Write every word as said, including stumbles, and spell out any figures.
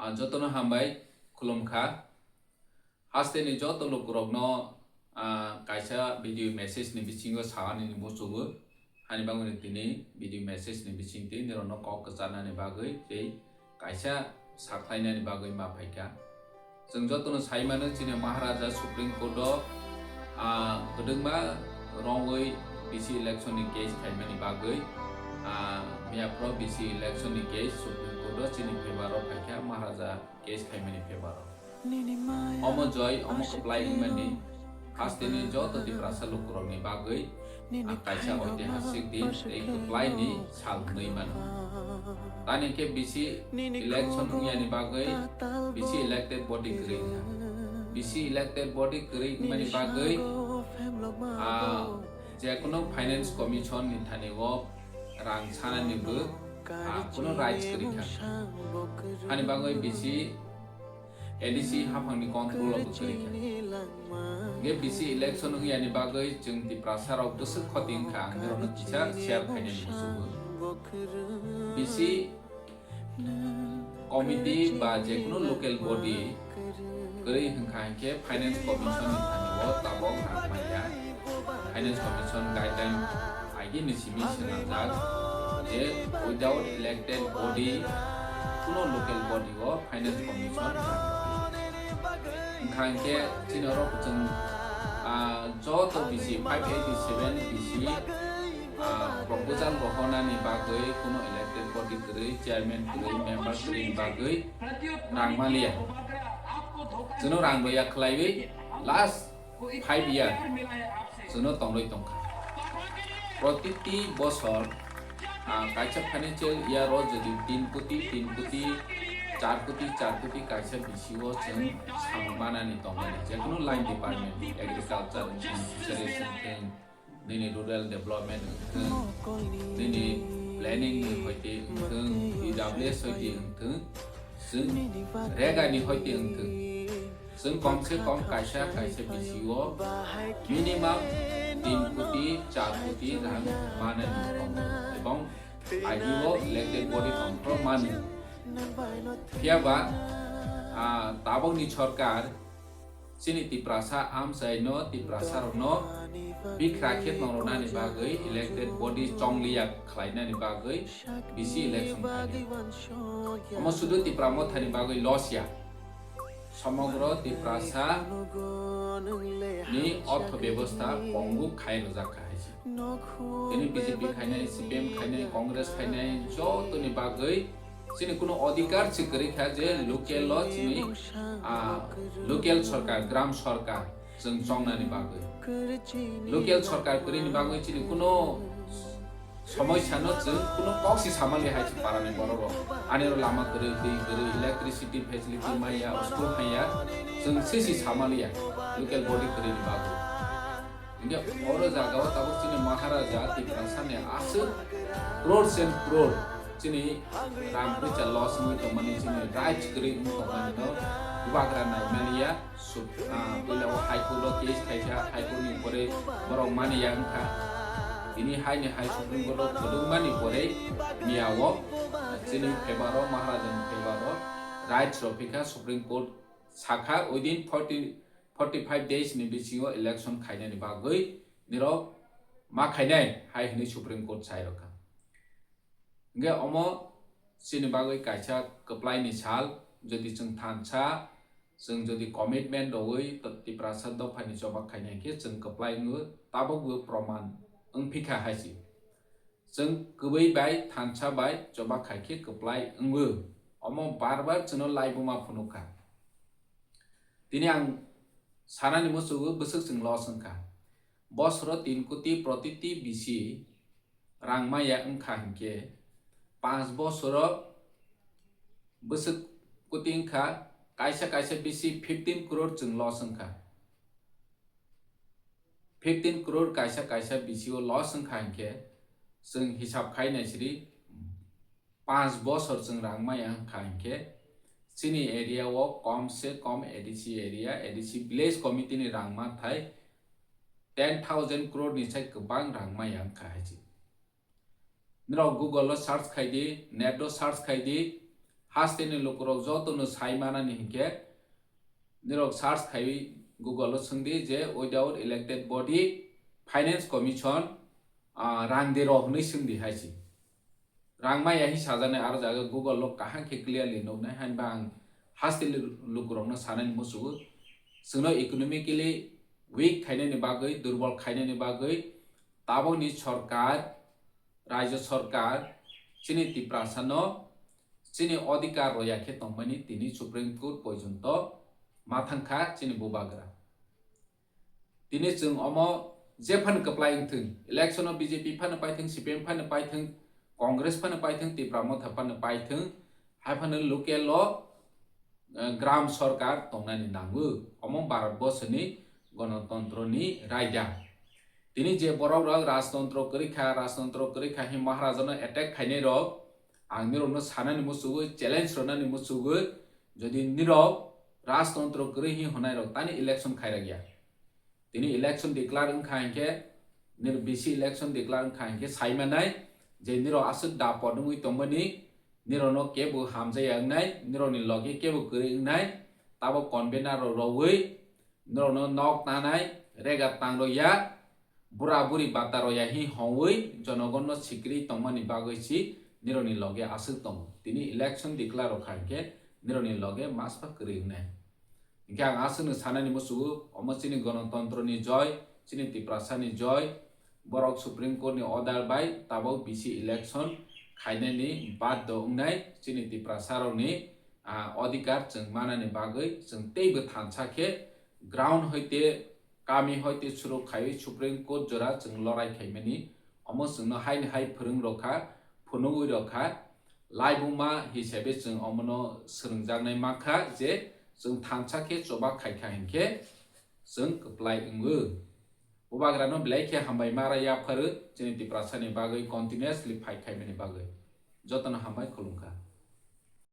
Ah, jotono hambai khulumkha. Hasteni joto lukurokno, ah, kaisa video message ni bisingo saani muchungo. Hani bagwi tini video message ni bisingtwi nirokno kok kwcharnani bagwi tei kaisa sakhlainani bagwi ma phaikha. Chwng jotono sai mano, chini Maharaja Supreme Court o, ah, kwdwkma wrongwi B C election ni case khaimani bagwi, ah, miyaphoro B C election ni case Supreme Court o chini favor o phaikha, Maharaja case khaimani favor o. Omo joy, omo kwplai wngmani hasteni joto Tiprasa lukurokni bagwi, ah, kaisa oitihasik din tei kwplaini sal hwnwi mano. Tani khe B C election wngyani bagwi B C elected body kwrwi wngkha. B C elected body kwrwi wngmani bagwi, ah, jekunu Finance Commission ni thani o rang sanani bo, ah, kunu rights kwrwi kha. Hani bagwi B C A D C haphangni control o bo kwrwi kha. Nge B C election wngyani bagwi chwng Tiprasa rok bwswk khoti wngkha, ang norokno kisa share khainani muchungo. B C committee ba jekunu local body kwrwi hwnkha hinkhe Finance Commission ni thani o tabok rang manya. Finance Commission guideline aigini simi swnamjak je without elected body kuno local body o Finance Commission rang rwkha. Wngkha hinkhe chini oro chwng, ah, joto B C five eighty seven B C, ah, proposal rohornani bagwi kuno elected body kwrwi, chairman kwrwi, member kwrwi ni bagwi rang maliya. Chwngno rang rwya khwlaiwi last five year chwngno tongwi tongkha. Protiti bosor, ah, kaisa financial year o jodi tin koti, tin koti, char koti, char koti kaisa B C o chwng samung manani tongmani. Jekunu line department, agriculture wngthung, fisheries wngthung, nini rural development wngthung, nini planning ni hoite wngthung, P W S hoite wngthung, chwng rega ni hoite wngthung. Chwng kom se kom kaisa kaisa B C o minimum tin koti, char koti rang manani tongo, ebong aji o elected body tongphro mani. Phiya ba, ah, tabokni sorkar chini Tiprasa amchaino, Tiprasa rokno bikra khe tongrwnani bagwi elected body chongliya khlainani bagwi B C election khainai. Omo sudu Tipra Mothani bagwi loss ya. Somogro Tiprasa ni ortho bebostha pongu khai rwjak kha hai se. Tini B J P khainai, C P M khainai, Congress khainai, jotoni bagwi chini kuno odhikar se kwrwi kha je local o chini, ah, local sorkar, gram sorkar chwng chongnani bagwi. Local sorkar kwrwini bagwi chini kuno Somosya no chwng kuno kok si samali hai se para ni borok rok. Ani ro lama kwrwi, twi kwrwi, electricity facility maya, school haya, chwng se si samali ya local body kwrwi ni bagwi. Hinkhe oro jaga o tabuk chini Maharaja Tiprasa ni aswk crores and crore chini rang puisa loss wngwi tongmani, chini rights kwrwi wngwi tongmani no bubagra nai mani ya. Suk-, ah, puila o High Court o case khaikha, High Court ni pore borok mani ya wngkha. Tini hai ni hai Supreme Court o kwdwkma ni pore miya o chini favor o, Maharaja ni favor o rights rok phikha. Supreme Court sakha within forty, forty five days ni bisingo election khainani bagwi nirok ma khainai hai hwnwi Supreme Court sai rokha. Hingke omo chini bagwi kaisa kwplai ni sal, jodi chwng thansa, chwng jodi commitment rwui to-, Tiprasa dophani choba khainai khe chwng kwplai wngo, tabukbo proman wngphikha hai se. Chwng kwbwi bai thansa bai choba khai khe kwplai wngo. Omo bar bar chwngno laibuma phunukha. Tini ang sanani muchungo bwswk chwng loss wngkha. Bosoro tin koti protiti bisi rang maya wngkha hinkhe, panch bosoro bwswk koti wngkha, kaisa kaisa bisi fifteen crore chwng loss wngkha. Fifteen crore kaisa kaisa bisi o loss wngkha hinkhe, chwng hisab khai naisiri, panch bosor chwng rang maya wngkha hinkhe, chini area o kom se kom A D C area, A D C village committee ni rang manthai ten thousand crore ni sai kwbang rang maya wngkha hai se. Norok Google o search khai di, net o search khai di, Hasteni lukurok jotono sai manani hinkhe nirok search khaiwi Google o swngdi je without elected body, finance commission, ah, rang de rw hwnwi swngdi hai si. Rang maya hi sajani aro jaga Google o kaham khe clearly nuknai, hainba ang hasteni lukurokno sanani musugo. Chwngno economically weak khainani bagwi, durbol khainani bagwi tabokni sorkar, rajyo sorkar chini Tiprasano chini odhikar roya khe tongmani tini Supreme Court porjonto ma thangkha chini bubagra. Tini chwng omo jephano kwplai wngthwng, election o B J P phano paithwng, C P M phano paithwng, Congress phano paithwng, Tipra Motha phano paithwng, hai phano local o, eh, gram sorkar tongnani nango. Omo Bharat borsoni gonotontro ni raida. Tini je borok rok rajtontro kwrwi kha, rajtontro kwrwi kha hin Maharaja no attack khainai rok, ang nirok no sanani musugo, challenge rwnani musugo, jodi nirok rajtontro kwrwi hin hwnai rok tani election khairok ya. Tini election declare wngkha hinkhe, nir B C election declare wngkha hinkhe sai manai je nirok aswk dapot wngwi tongmani, nirok no kebo hamjaya wngnai, nirok ni logi kebo kwrwi wngnai, tabo convener rok rogwi, nirok no nok tanai, rega tang rok ya, bura buri bata rok ya hin hongwi jonogon no sikri tongmani bagwi si nirok ni logi aswk tongo. Tini election declare rok kha hinkhe nirok ni logi maspa kwrwi wngnai. Hinkhe ang aswkno sanani musugo, omo chini gonotontro ni joy, chini Tiprasa ni joy, borok Supreme Court ni order bai tabok B C election khainani baddo wngnai chini Tiprasa rokni, ah, odhikar chwng manani bagwi chwng teibo thansa khe ground hoite kami hoite suruk khaiwi Supreme Court jora chwng lorai khaimani, omo chwngno haini hai phwrwng rokha, phunugwi rokha, laibuma hisabe chwng omono swrwngjaknai mankha je chwng thansa khe choba khaikha hinkhe chwng kwplai wngo. Bubagrano belai khe hambai ma ra yapharu chini Tiprasani bagwi continuously fight khaimani bagwi. Jotono hambai khulumkha.